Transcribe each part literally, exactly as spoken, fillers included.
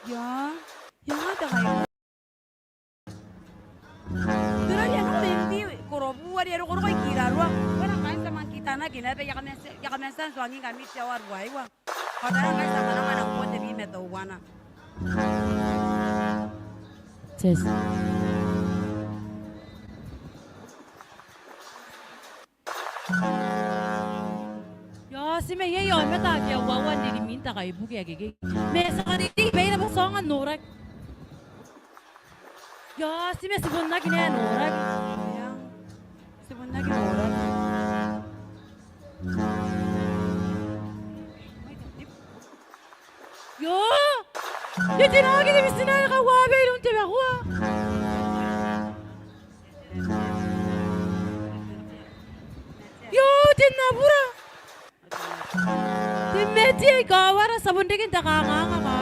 Ia, ia, te kai. Tera ae e na mena n te korobu are e rokoroko i kiraroa. Ko na kan tia manga kitana ke naba, I a kaman tia, I a kaman tia n tuangingkami te aoa ruaiwa. Ko tara ngkai ti a manga manga nang boto bwi ma teuana. Yes. Ia, ti ma iai aomata ake a uaua n ririmin te kaibuke akekei. Ma ti a karitiri bwa e raba ti aonga n noraki. Ia, ti ma ti bon aki nang noraki. Ia, ti bon aki noraki. Io! E tera ngke te mitinare ae e kaua bwa iroun te bakua? Io, te nabura. Te meti ae kawara, ti a bon reke n te kanganga.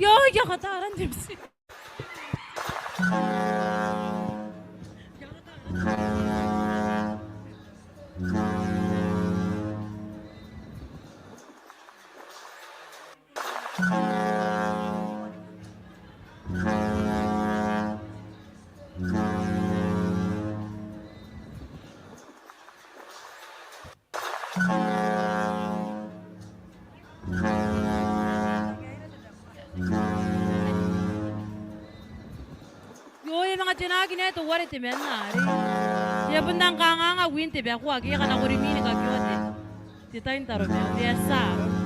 Io, I a kataraa n te meti. Io, e manga tenaki naba teuare temanna arei. E a bon nang kanganga win te bakua ake a kanakoa rimwin kakioa te, te tai n taromauri. E a tia arona.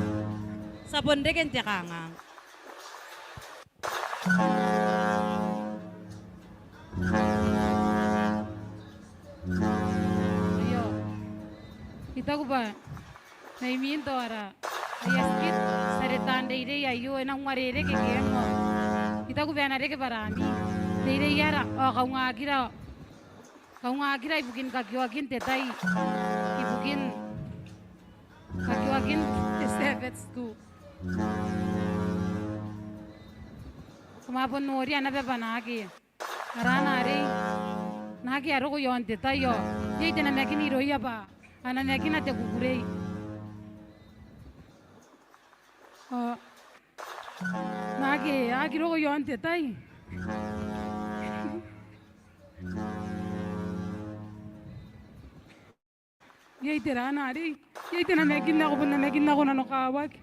Ti a bon reke n te kanganga. Aio. I taku bwa mai mwin tao ara aia skit ti a tia n reirei aio, e nang uarereke ke e nga. I taku bwa e na reke bwa ara ami reirei ara, ao kaungakira, kaungakira ibukin kakioakin te tai, ibukin kakioakin te Sabbath school. Kam a bon noria naba bwa naake arana arei, naake a roko iaon te tai ao iai te namakin irouia bwa a namakina te kukurei. Ao naake Ke a aki roko iaon te tai. Iai te rana arei. Iai te namakin nako, bon namakin nako nanokawaki.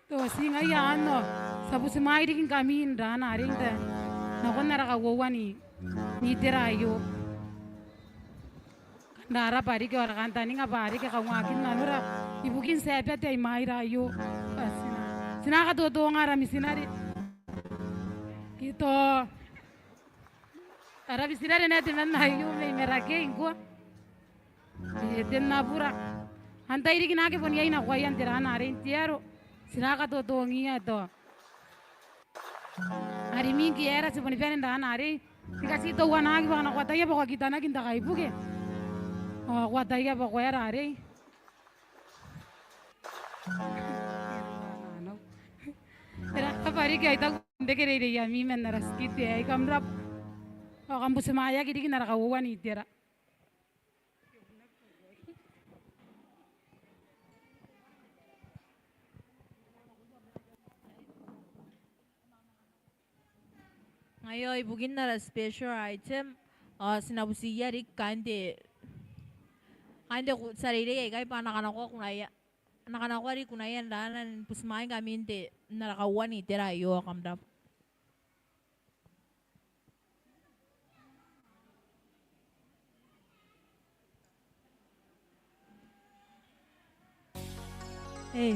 Tao ti ngaia anne, ti a butimwaai riki ngkami n rana arei n te, nakon ara kauoua n itera aio. Kam rabwa riki ao ara kantaninga bwa a reke kaungakin nanora ibukin Tiabati ae imwaira aio. Bwa ti na, ti na katotonga ara mitinare. Ke tao ara mitinare naba temanna aio mai Marakei ngkoa. E, te nna bura. Antai riki naake bon iai nakoia n te rana arei n te aro. Ti na katotongiia tao. Are imwin ke aera ti boni bane n rana arei. Ti katiteuanaki bwa ngkana ko ataia bwa ko aki tanaki n te kaibuke, ao ko ataia bwa ko aera arei. E rabwa riki, ai taku n reke reireiami man ara skit aei, kam rabwa. Ao kam butimwaeaki riki n ara kauoua n itera. Ngaia ao ibukin ara special item, ao ti na butiia riki kaain te, kaain te ku-, tia reirei aikai bwa a na kanakoa kunaia, a na kanakoa riki kunaia n rana ni butimwaeingkami n te, n ara kauoua n itera aio, ao kam rabwa. Ei.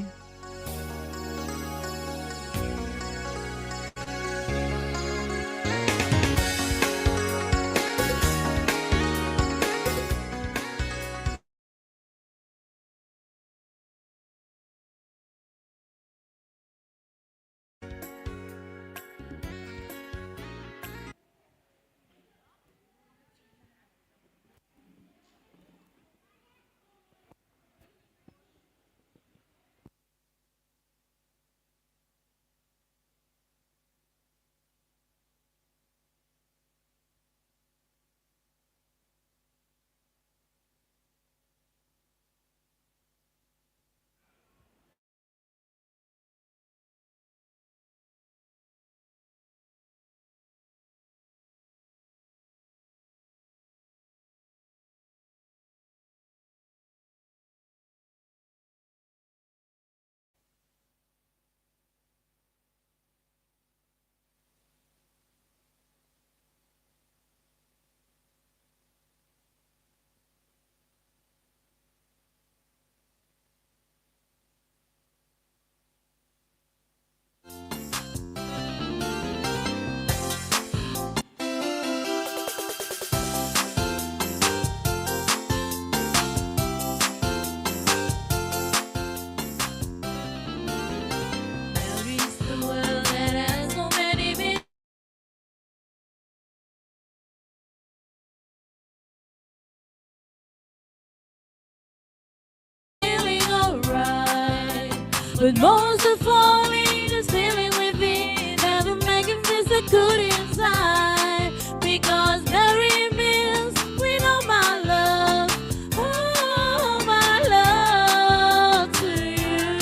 Feeling alright. But most of all, it is feeling within that will make it feel so good inside. Because Mary means we know my love, oh, my love to you.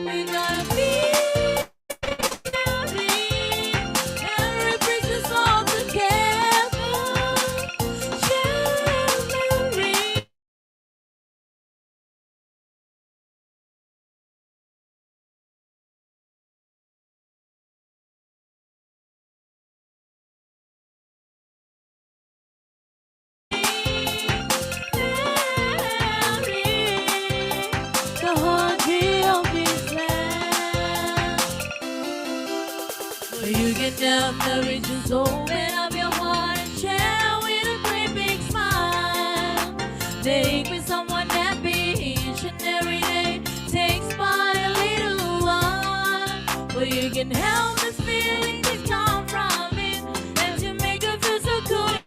We gotta be So you can tell the rich and so open up your heart and share with a great big smile. Make me someone happy each and every day. Takes but a little while, but you can help this feeling that come from it, and to make it feel so good.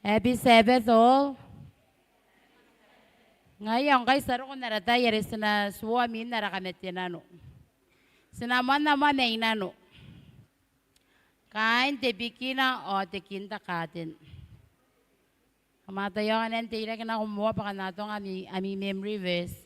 Happy Sabbath all. Ngaia ngkai ti a roko n ara tai are ti na tuoa mwin ara kamatenano. Ti na moana moa mainano. Kaain te beginner ao te kindergarten. Kam a tia n teirake nako moa bwa kam na atonga ami, ami memory verse.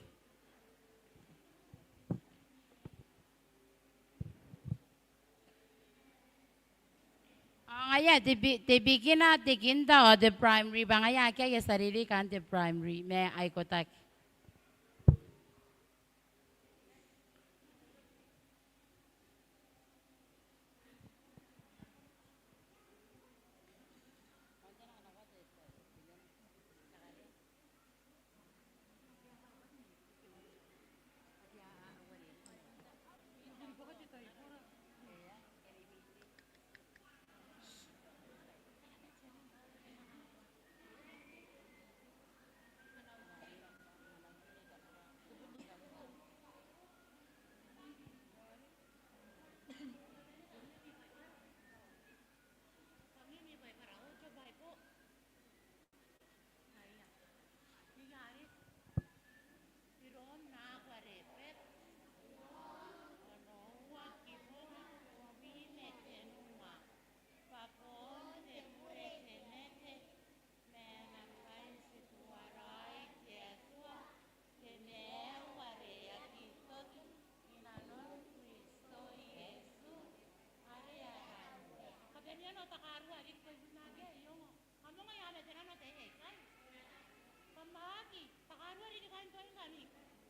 Ao ngaia te be-, te beginner, te kinder ao te primary, bwa ngaia akea ae ti a reirei kaain te primary, ma a ikotaki. Kabanea naba takarua riki, ko i bunake, iongo. Kam ongo ae kamatenano te ikai. Kam aki, takarua riki kaain toingkami.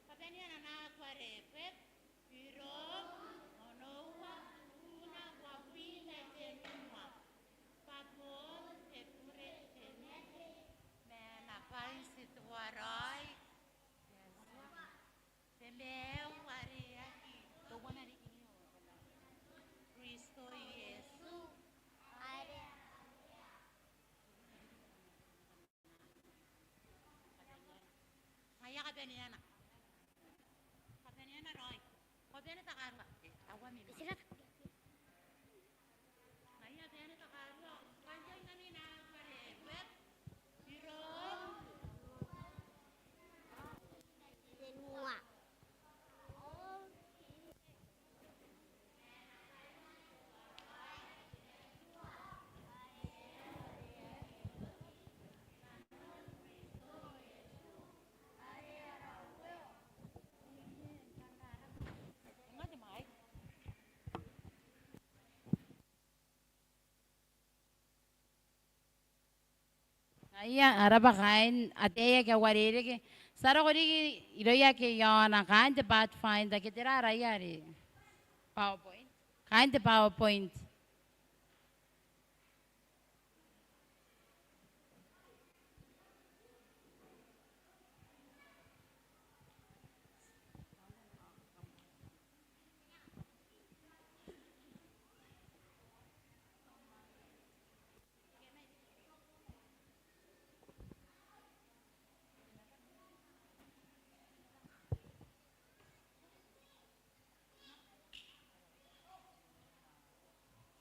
Kabanea naba nako are e bwebwe. Iroum, onoua, uoua, uabwi ma tenua. Bwa bon te bure te mate, ma ana bwai n tituaraoi Iesu. Te maiu are aki teuana riki Kristo Iesu. Are ngaia kabaneana. Kabaneana raoi. Ko bane takarua. E, aua mimi. Ngaia, a rabwa kaain ataei ake a uarereke. Ti a roko riki irouia ake iaona, kaain te Pathfinder, ke tera araia are PowerPoint? Kaain te PowerPoint.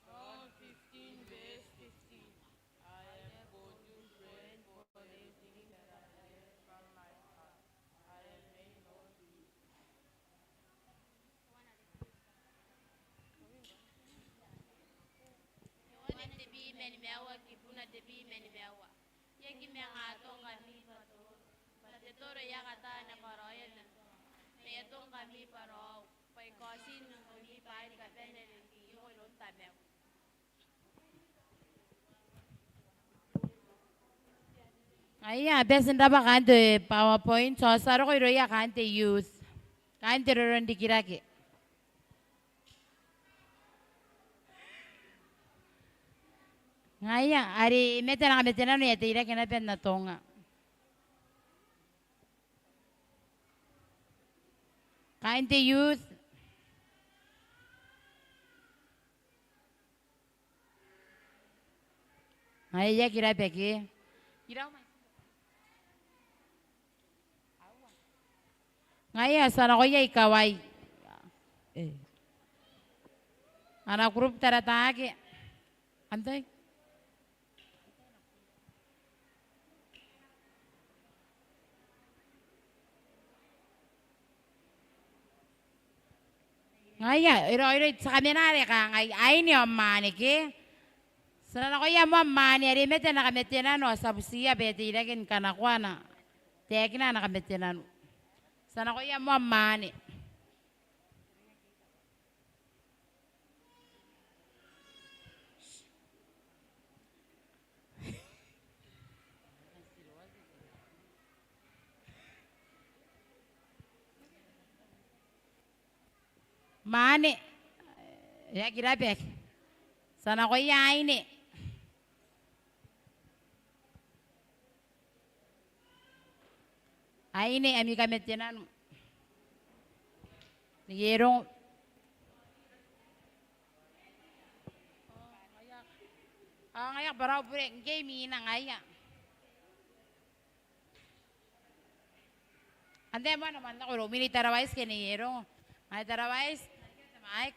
John fifteen verse fifteen. I have brought you bread for the living that I have from my heart. I have made known to you. Ioane te bwi ma nimaua, kibuna te bwi ma nimaua. I aki manga atongingkami bwa toro, bwa te toro e aki ata ni karaoia te Atua. Ma I atongingkami bwa raou, bwa I kaoti n ongo ngkami bwaai ni kabane are ngke I ongo iroun Tamau. Ngaia, a bati n rabwa kaain te PowerPoint, ao ti a roko irouia kaain te youth. Kaain te roro n rikirake. Ngaia, are e mate ana kamatenano e a teirake naba n atonga. Kaain te youth. Ngaia, e aki rabwa ke. Ngaia, ti a nakoia ikawai. E. Ana group tarataake. Antai? Ngaia, e raoiroi, ti a kamena are kangai, aine ao mwaane ke. Ti na nakoia moa mwaane are mate ana kamatenano, ti a butiia bwa e teirake ni kanakoa ana taekina ana kamatenano. Ti a nakoia moa mwaane. Mwaane, e aki rabaki. Ti a nakoia aine. Aine, ami kamatenano. N irongo. Ao ngaia, bwa raou bure, ngke imwina ngaia. Antai moa ae na manga nako iroumi? Nei Tarawaiti ke Nei Erongo? Nei Tarawaiti, te mic.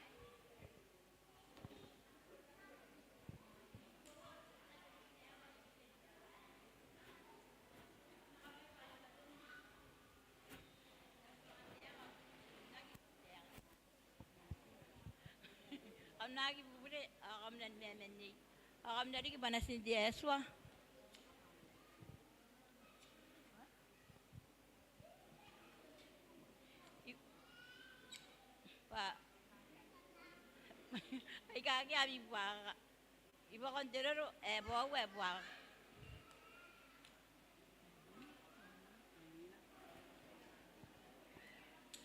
Kam na aki bubure, ao kam na ni mamannei. Ao kam na riki bwa natin te Atua. I-, bwa, aika aki ami buakaka. I buakon te roro ae boou ae buakaka.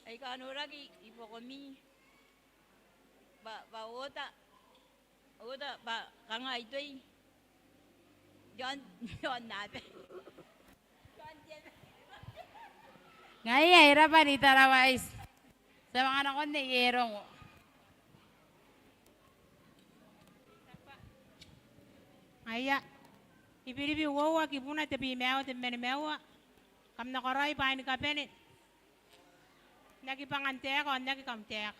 Aika noraki i buakomi. Bwa, bwa oota, oota bwa kanga itoi. Iaon, iaon naba. Ngaia, e raba Nei Tarawaiti. Ti a manga nakon Nei Erongo. Ngaia, I-Biribi uoua, kibuna tebwi ma aua, tebwi ma nimaua. Kam na karaoi bwaai ni kabane. N aki bwangan taeka ao n aki kauntaeka.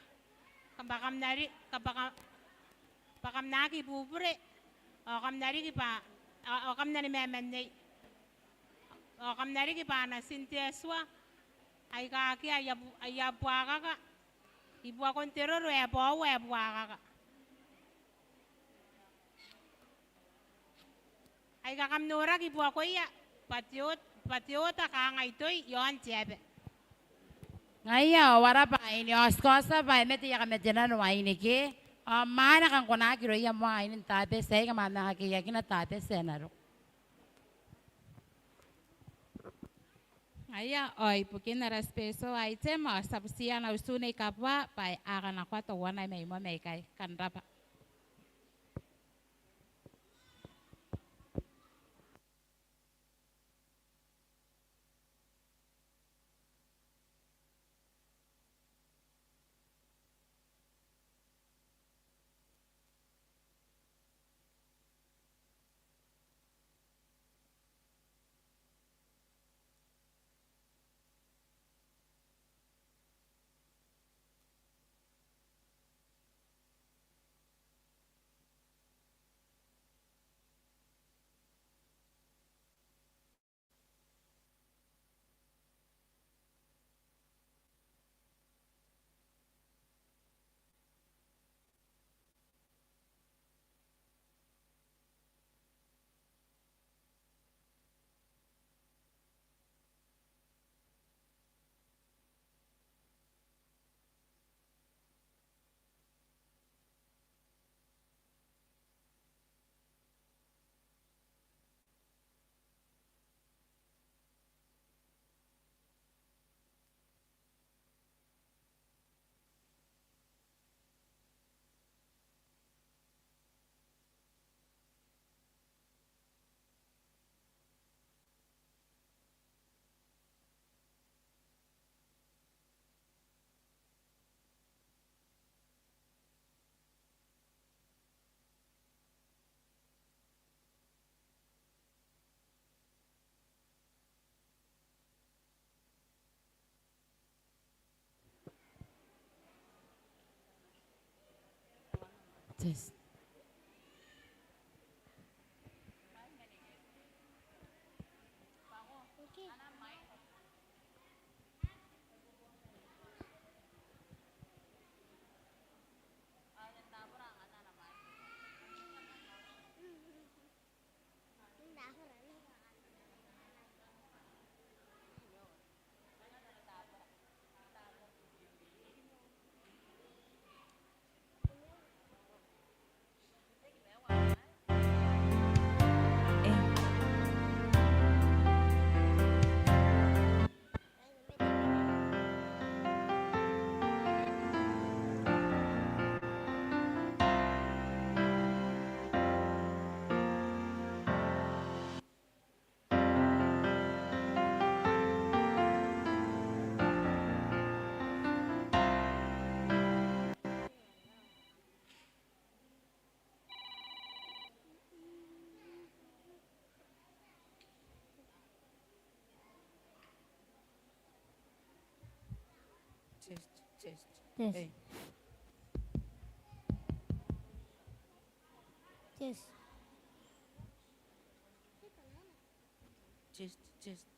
Kam bwa kam na ri-, kam bwa kam, bwa kam na aki bubure, ao kam na riki bwa, ao, ao kam na ni mamannei. Ao kam na riki bwa natin te Atua, aika aki aia bu-, aia buakaka, i buakon te roro ae boou ae buakaka. Aika kam noraki i buakoia, bwa te oot-, bwa te oota kanga itoi iaon te aba. Ngaia, ao a raba aine, ao ti kaotia bwa e mate aia kamatenano aine ke. Ao mwaane, kam kona n aki iroia moa aine n Tabati, aika a manga akeiakina Tabati ae na roko. Ngaia, ao ibukin ara special item, ao ti a butiia ana utu Nei Kabua bwa e a kanakoa teuana mai moa mai ikai. Kam raba. Test. Test, test. Test. Ei. Test. Test, test.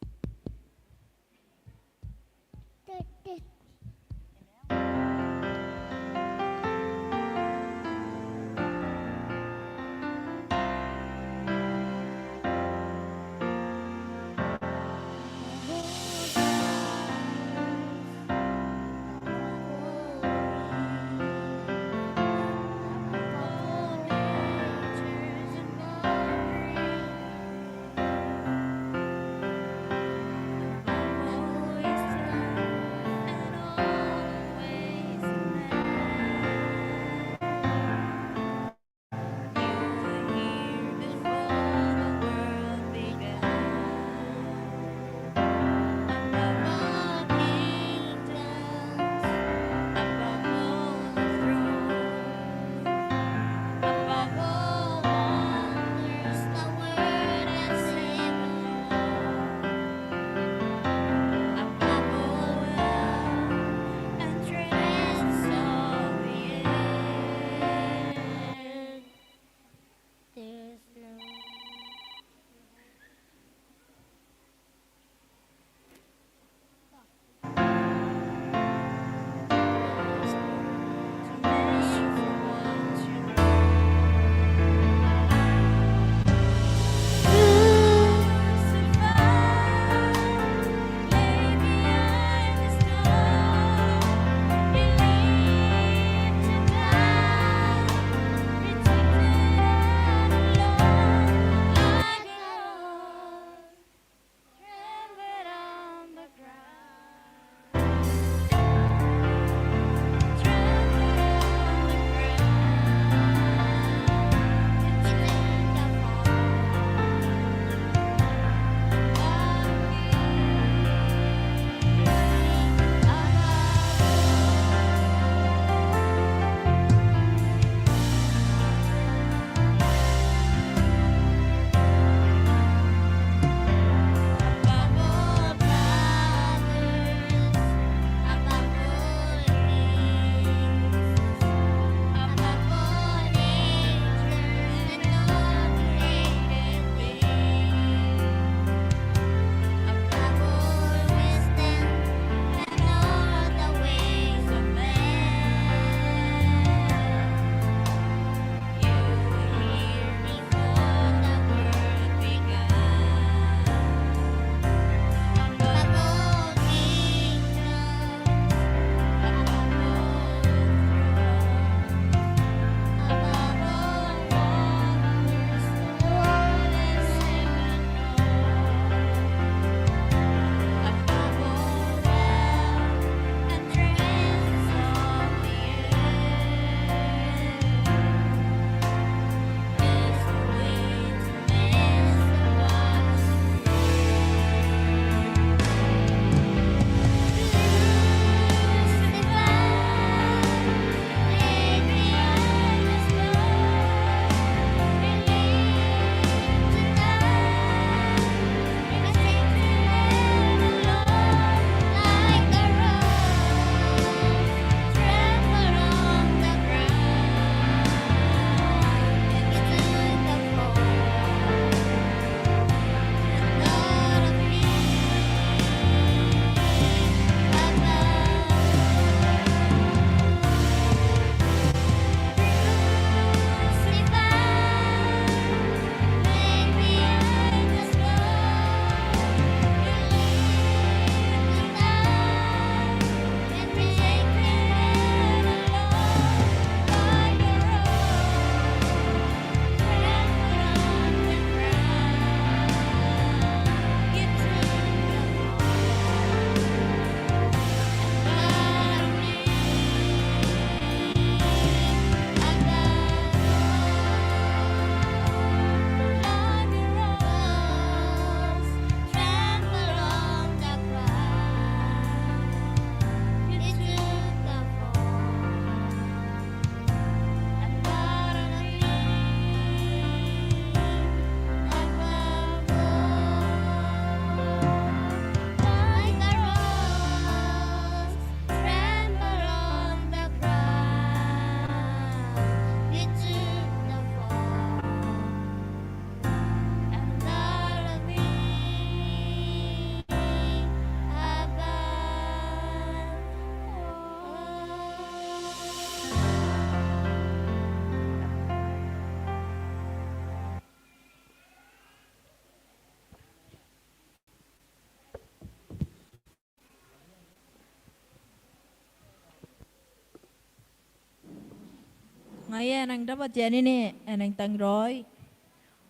Ngaia e nang rabwa te anene ae e nang tangiraoi.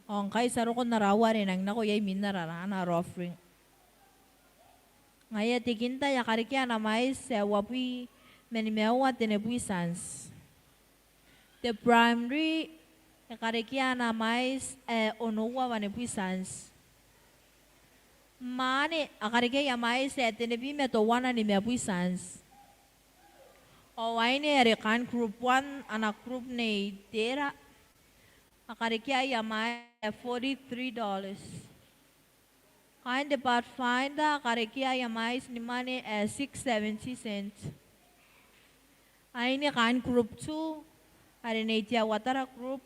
Ao ngkai ti a roko n ara aua are e nang nako iai mwin ara, ara offering. Ngaia te kinta e a karekea ana mwaiti ae uabwi ma nimaua tenibwi cents. Te primary e karekea ana mwaiti ae onoua wanibwi cents. Mwaane a karekea aia mwaiti ae tenibwi ma teuana nimabwi cents. Ao aine are kaain group one, ana group Nei Tera, a karekea aia mwaiti ae forty-three dollars. Kaain te Pathfinder a karekea aia mwaiti ni mwane ae six seventy cents. Aine kaain group two, are Nei Tiauatara group,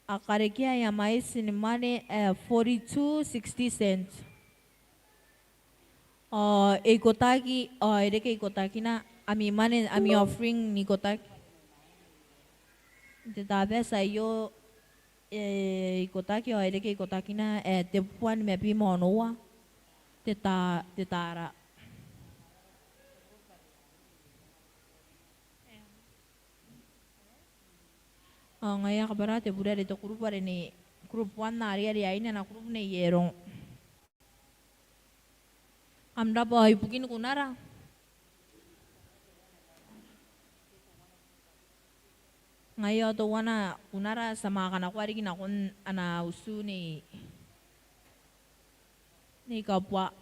a karekea aia mwaiti ni mwane ae forty-two sixty cents. Ao e ikotaki, ao e reke ikotakina ami mwane, ami offering n ikotaki n te tabati aio. E ikotaki ao e reke ikotakina ae tebubua nimabwi ma onoua te ta-, te tara. Ao ngaia, kabwara te bure are te group are Nei, group one are, are aine, ana group Nei Erong. Kam rabwa ibukin kunara. Ngaia ao teuana kunara ti a manga kanakoa riki nakon ana utu Nei, Nei Kabua.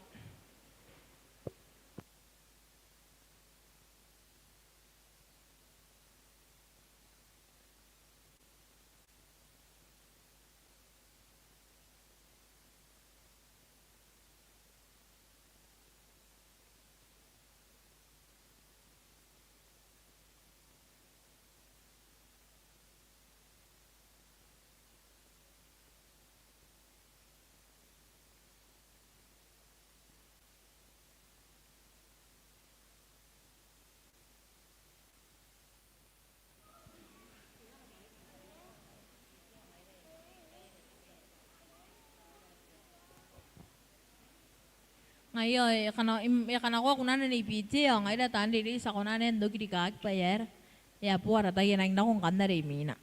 Ngaia ao e kana-, im-, e kanakoa kunana Nei Bite ao ngaira taan reirei ti a kona naba n oki rikaaki bwa e aera, e a bo ara tai ae e nang nako ngkanne are imwina.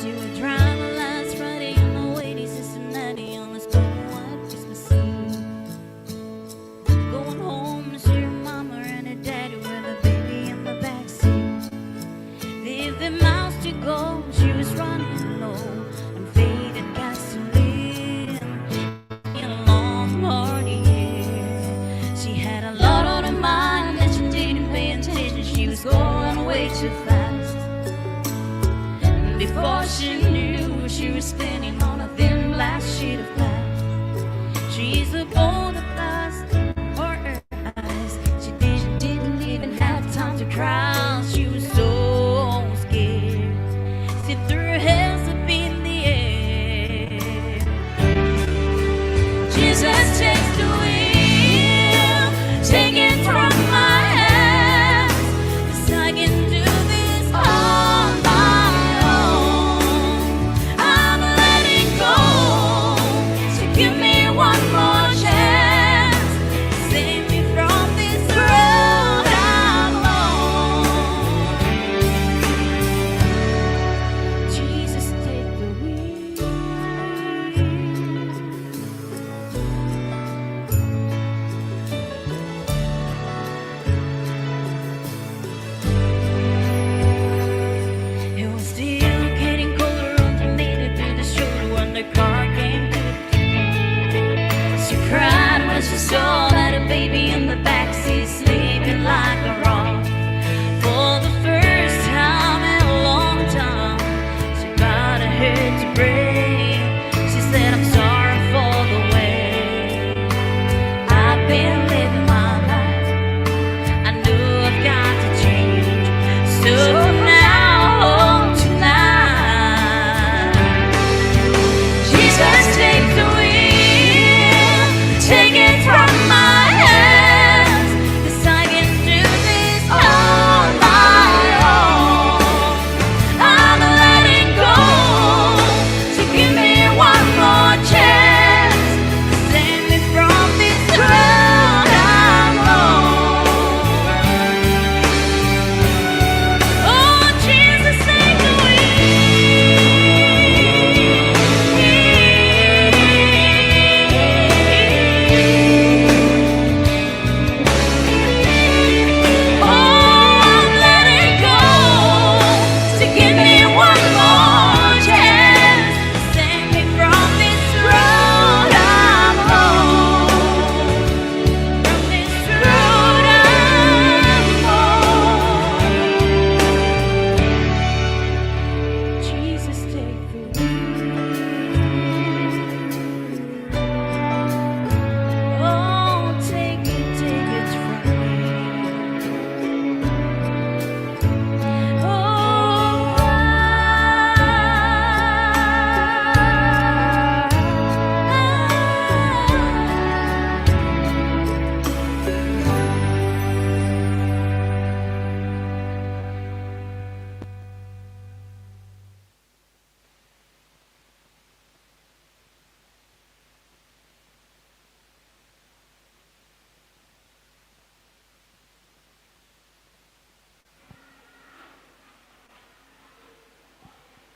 She would drive her last Friday on the way to Cincinnati on this cold white Christmas Eve. Going home to see her mama and her daddy with a baby in the backseat. Fifty miles to go, she was running low on faded gasoline. In a long, hard year, she had a lot on her mind and she didn't pay attention. She was going way too fast. Before she knew, she was standing on a thin black sheet of glass. She's a boulder dust in her eyes. She didn't, didn't even have time to cry. She was so scared.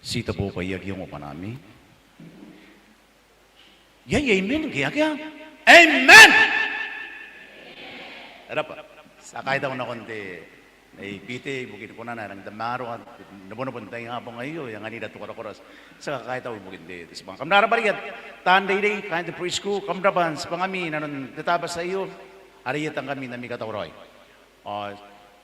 Ti tabo bwa I aki ongo bwanaami. Iai amen ke akea? Amen. E rabwa. Ti a kaitau nakon te, Nei Pite ibukin konana ae e rang tamaroa n te nebonebo n te ingabong aio, e anganira te korakora. Ti a kaitau ibukin te, te tibwanga. Kam na rabwa riki taan reirei, kaain te preschool, kam rabwa n tibwangami inanon te Tabati aio, are I a tangkami n ami katauraoi. Ao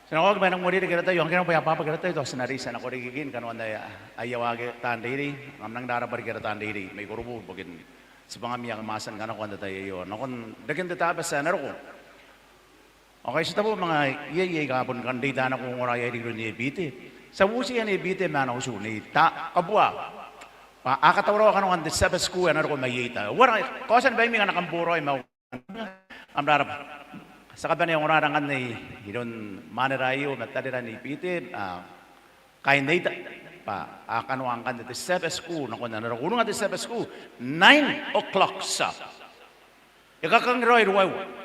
ti na waaki bwa e nang uarereke ara tai, ao ngkana bwa e abwabwaki ara tai, ao ti na reitia nako riki kanoan aia, aia waaki taan reirei. Kam nang rabwa riki ara taan reirei mai Korobu ibukin tibwangami aika kam a tia ni kanakoa n te tai aio nakon reken te Tabati ae na roko. Ao ngkai ti tabo ma ngaiia aika a bon kan reita nako n ongora iai riki iroun Nei Pite. Ti a butiia Nei Pite ma ana utu, Nei Takabua, bwa a katauraoa kanoan te Sabbath School ae na roko mai eta. Uara, kaotia ni baimi ngkana kam boraoi ma kam rabwa. Ti a kabanea ongoraara ngkanne iroun mwaanera aio ma tarira Nei Pite, a, kaain eta, bwa a kanoa ngkanne te Sabbath School nakon ana roko. Uringa te Sabbath School, nine o'clock sharp. E kakang raoi ruaiwa.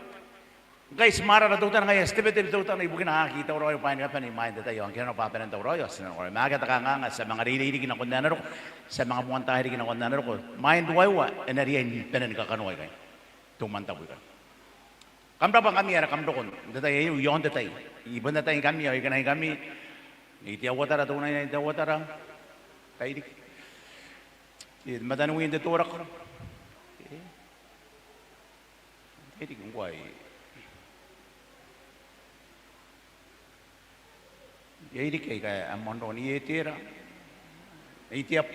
Ngkai ti mwaarara teutana, ngaia ti tebetebe teutana ibukina, a aki tauraoi bwaai ni kabane imwain te tai, ao ngkana bwa a bane n tauraoi ao ti na nakoraoi. Ma akea te kanganga, ti a manga reirei riki nakon ae na roko, ti a manga moantaai riki nakon ae na roko. Imwain ruaiwa e na riai ni bane ni kakanoa ikai. Te umwantabu ikai. Kam rabwa ngkami are kam roko n te tai aio iaon te tai. I bon ataingkami ao I kanaingkami. Nei Teuatara, te unaine Nei Teuatara. Tairiki. Te mataniwi n te torako. Tairiki ngkoa. Iai riki aika a moan roko, Nei Etera, Nei Teabu,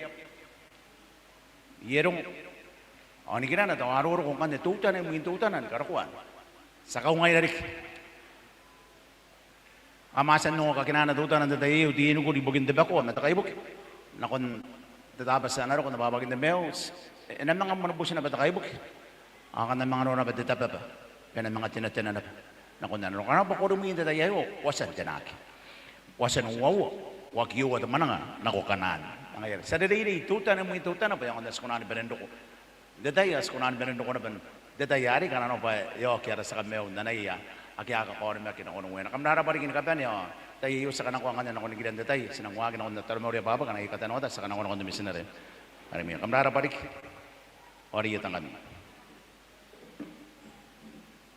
Nei Erongo. Ao nikirana tao a roroko ngkanne teutana imwin teutana ni karokoa. Ti a kaungaira riki. Kam a tia n ongo kakinana teutana n te tai aio, te inikori ibukin te bakoa ma te kaibuke nakon te Tabati ae na roko n abwabwakin te maiu. E na manga moan buti naba te kaibuke. Ao kam na manga noora naba te tababa, bwa e na manga tenatena naba nakon ae na roko. Kam rabwa bwa ko rimwi n te tai aio, ko a tia n tenaki, ko a tia n uaua, ko aki ua te mwananga nako Kanaan. Ngaia are ti a reirei teutana imwin teutana bwa e aonga n ti kona ni bane n roko n te tai, ao ti kona ni bane n roko naba n te tai arei, ngkana bwa e oki ara tia kamaiu n anaia ake a kakaonimaki nakon Uea. Kam na rabwa riki ni kabane, ao n te tai aio ti a kanakoa ngkanne nakon nikiran te tai, ti nang waaki nakon ana taromauri ae baba, ngkana I katanoata ti a kanakoa nakon te mitinare are mai. Kam na rabwa riki. Ao are I a tangkami.